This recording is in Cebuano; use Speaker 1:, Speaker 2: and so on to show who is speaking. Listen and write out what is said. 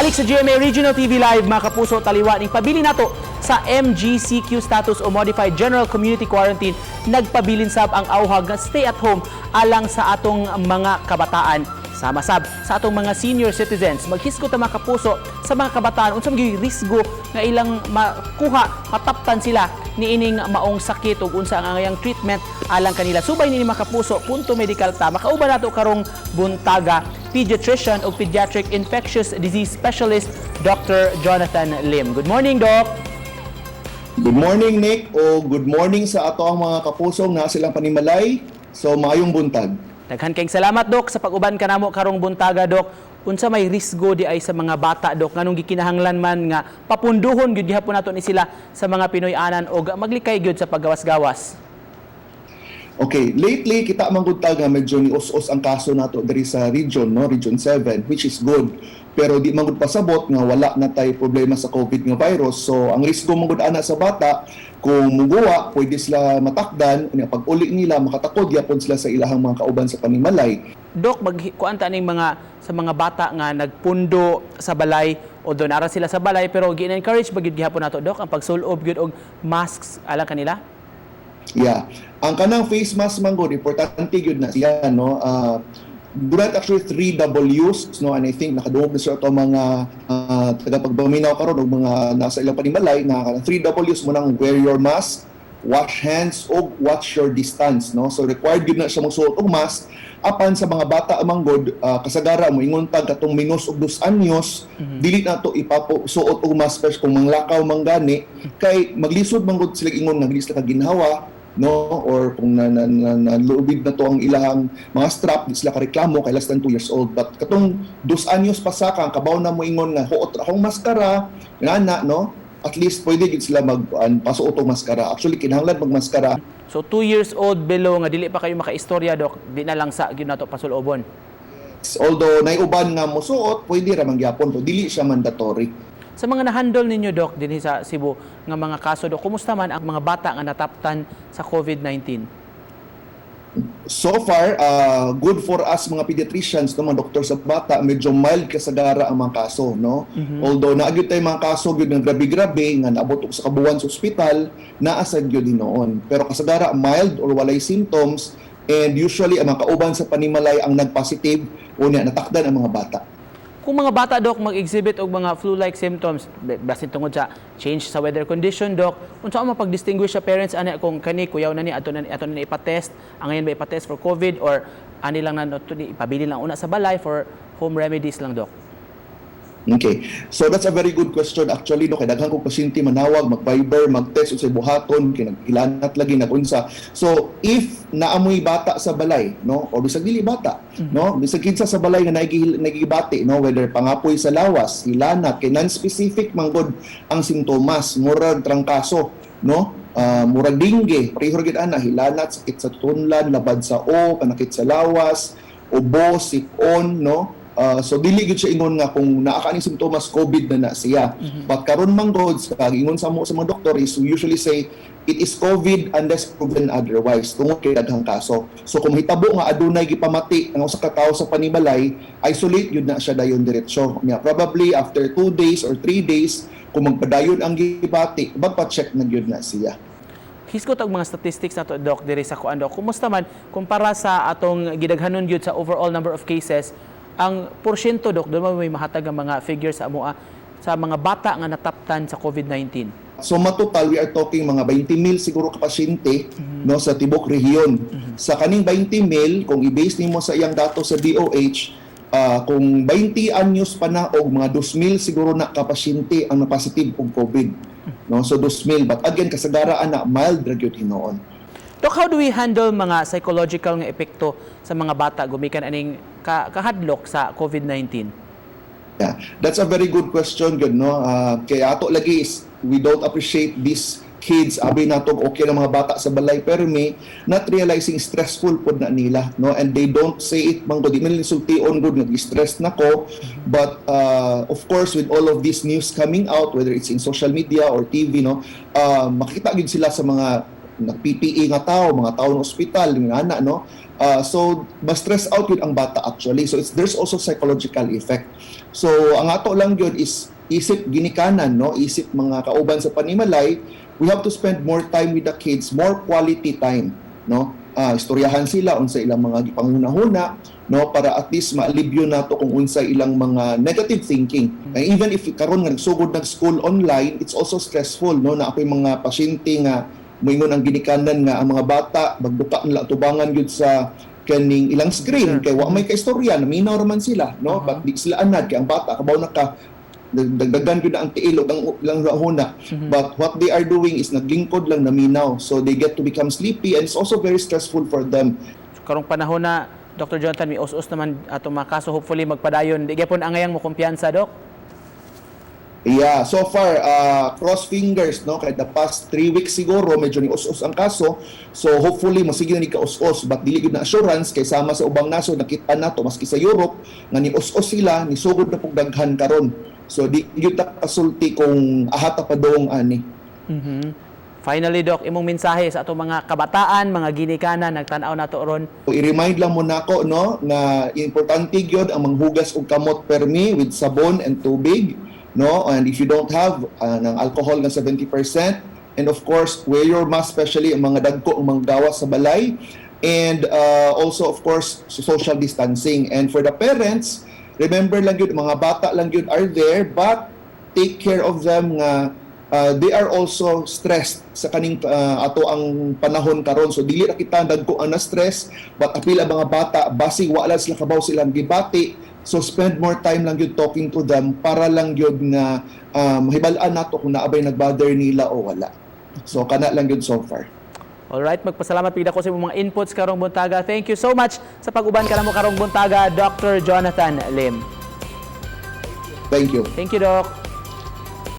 Speaker 1: Balik sa GMA Regional TV Live, mga kapuso, taliwa ning pabilin nato sa MGCQ status o Modified General Community Quarantine. Nagpabilin sab ang auhag nga stay at home alang sa atong mga kabataan sama sab sa atong mga senior citizens. Maghisgot ta, mga kapuso, sa mga kabataan unsa man risgo nga ilang makuha, mataptan sila niining maong sakit ug unsa ang angayang treatment alang kanila. Subay niini, mga kapuso, Punto Medical ta. Makauban nato karong buntaga, pediatrician o pediatric infectious disease specialist Dr. Jonathan Lim. Good morning, Doc.
Speaker 2: Good morning, Nick, o good morning sa ato ang mga kapusong na silang panimalay. So maayong buntag.
Speaker 1: Daghan kayong salamat, Dok, sa pag-uban kanamo karong buntaga, Dok. Unsa may risgo di ay sa mga bata, Dok, nganong gikinahanglan man nga papunduhon gyud gihapon nato ni sila sa mga Pinoy-anan og maglikay gyud sa paggawas-gawas?
Speaker 2: Okay, lately kita man gud ta nga medyo ni us-us ang kaso nato diri sa region, no, Region 7, which is good. Pero di man gud pasabot nga wala na tay problema sa COVID nga virus. So ang risgo man gud ana sa bata, kung muguwa, pwede sila matakdan, unya pag uli nila makatakod gyapon sila sa ilahang mga kauban sa panimalay.
Speaker 1: Dok, magkuan ta ning mga sa mga bata nga nagpundo sa balay o doon ara sila sa balay, pero gi-encourage ba gyud gihapon nato, Dok, ang pagsulob gyud og masks alang kanila?
Speaker 2: Yeah. Ang kanang face mask man gud, importante gyud na siya, no. Do not actually three Ws, no, and I think nakadungog na sa ato mga tagapagpaminaw karon og mga nasa ilang panimalay nga kanang three Ws mo nang wear your mask, wash hands og watch your distance, no. So required gyud na siya mosuot og mask. Apan sa mga bata man gud, kasagara mo ingon tag katong menos og 2 anyos, dili na to ipapo suot og mask kung manglakaw man gani, kay maglisod man gud sila ingon nga dili sila kaginhawa, no, or kung na lubid na to ang ilang mga strap, di sila kareklamo kay less than 2 years old. But katong 2 anyos pasaka, kabaw na mo ingon nga huot ra akong maskara ngana, no, at least pwede gid sila mag pasuot og maskara. Actually, kinahanglan magmaskara.
Speaker 1: So 2 years old below nga dili pa kayo makaistorya, Dok, di na lang sa gyud nato pasulobon.
Speaker 2: Although naiuban nga mosuot, pwede ra man gyapon, pero dili siya mandatory.
Speaker 1: Sa mga nahandle ninyo, Dok, dinhi sa Cebu nga mga kaso, Dok, kumusta man ang mga bata nga nataptan sa COVID-19?
Speaker 2: So far, good for us mga pediatricians, no, mga doktor sa bata, medyo mild kasagara ang mga kaso, no? Although naa gyud tay mga kaso gyud nga grabe-grabe nga naabot og sa kabuan sa ospital, naa sad gyud hinuon. Pero kasagara mild or walay symptoms, and usually ang mga kauban sa panimalay ang nag-positive, unya natakdan ang mga bata.
Speaker 1: Kung mga bata, Dok, mag-exhibit og mga flu-like symptoms, basin tungod sa change sa weather condition, Dok, unsa ang mapag-distinguish sa parents ani kung kani kuyaw na ni ato na ni ipatest, ang ngayon ba ipatest for COVID or ani lang na to ni ipabili lang una sa balay for home remedies lang, Dok?
Speaker 2: Okay. So that's a very good question actually, no, kay daghan kong pasyente manawag, mag-Viber, mag-text unsay buhaton kay naghilanat lagi, nagunsa. So if naamoy bata sa balay, no, or bisag dili bata, no, bisag kinsa sa balay nga nagigibati, no, whether pangapoy sa lawas, hilanat, kay non-specific man gud ang simptomas, murag trangkaso, no? Murag dengue, pareho ra gid ana, hilanat, sakit sa tunlan, labad sa o, panakit sa lawas, ubo, sipon, no? So dili gyud siya ingon nga kung naa ka ning simptomas, COVID na na siya. But karon man gud, sa ingon sa mo sa mga doktor is we usually say it is COVID unless proven otherwise tungod kay daghang kaso. So kung hitabo nga adunay gipamati ang usa ka tawo sa panimalay, isolate gyud na siya dayon diretso. Nya probably after 2 days or 3 days, kung magpadayon ang gibati, magpa-check na gyud na siya.
Speaker 1: Hisgot og mga statistics nato, Doc, diri sa kuan, Doc. Kumusta man kumpara sa atong gidaghanon gyud sa overall number of cases ang porsyento, Doc? Doon man may mahatag ang mga figures sa amoa sa mga bata nga nataptan sa COVID-19?
Speaker 2: So matotal, we are talking mga 20 mil siguro ka pasyente, no, sa tibok rehiyon. Sa kaning 20 mil, kung i-base nimo sa iyang dato sa DOH, kung 20 anyos pa na og mga 2 mil siguro na ka pasyente ang na-positive og COVID. No, so 2 mil, but again, kasagara ana mild ra gyud hinuon.
Speaker 1: Doc, how do we handle mga psychological nga epekto sa mga bata gumikan aning kahadlok sa COVID-19?
Speaker 2: Yeah, that's a very good question, good, no? Kaya ato lagi is we don't appreciate these kids, abi nato okay lang mga bata sa balay, pero may not realizing stressful pod na nila, no, and they don't say it man gud, di man nila sultion gud nag-stress na ko. But of course, with all of this news coming out, whether it's in social media or TV, no, makita gyud sila sa mga nag-PPE nga tao, mga tao ng ospital, yung ana, no? So ma-stress out yun ang bata actually. So it's there's also psychological effect. So ang ato lang yun is isip ginikanan, no? Isip mga kauban sa panimalay, we have to spend more time with the kids, more quality time, no? Istoryahan sila unsa ilang mga gipanghuna-huna, no, para at least maalibyo nato kung unsa ilang mga negative thinking. And even if karon nga nagsugod nag school online, it's also stressful, no, na ako'y mga pasyente nga moingon ang ginikanan nga ang mga bata magbuka nila tubangan gyud sa kaning ilang screen kay wa may kaistorya, naminaw ra man sila, no, but di sila anad kay ang bata kabaw na ka, dagdagan gyud na ang tiil ug ang ilang huna, but what they are doing is naglingkod lang, naminaw, so they get to become sleepy and it's also very stressful for them.
Speaker 1: So, karong panahon na, Dr. Jonathan, may us-us naman atong mga kaso, hopefully magpadayon. Di gyapon angayang mo kumpiyansa, Dok.
Speaker 2: Yeah, so far, cross fingers, no? Kaya the past 3 weeks siguro, medyo ni us-us ang kaso. So hopefully, masige na ni ka-us-us. But dili gyud na assurance, kay sama sa ubang nasod, nakita nato, maski sa Europe, nga ni us-us sila, ni sugod na pug daghan karon. So di gyud ta kasulti kung ahata pa dong ani.
Speaker 1: Finally, Doc, imong mensahe sa atong mga kabataan, mga ginikanan, nagtan-aw nato ron.
Speaker 2: So, i-remind lang mo nako, no, na importante gyud ang manghugas og kamot permi with sabon and tubig, no, and if you don't have ng alcohol nga 70%, and of course wear your mask, especially ang mga dagko ang mga gawas sa balay, and also of course social distancing. And for the parents, remember lang gyud, mga bata lang gyud are there, but take care of them nga they are also stressed sa kaning ato ang panahon karon. So dili ra kita dagko ang na stress, but apil ang mga bata, basig wala sila kabaw silang gibati. So spend more time lang gyud talking to them para lang gyud nga mahibal-an nato kung naabay nagbother nila o wala. So kana lang gyud so far.
Speaker 1: Alright, magpasalamat pid ako sa imong mga inputs karong buntaga. Thank you so much sa pag-uban kanamo karong buntaga, Dr. Jonathan Lim.
Speaker 2: Thank you.
Speaker 1: Thank you, Doc.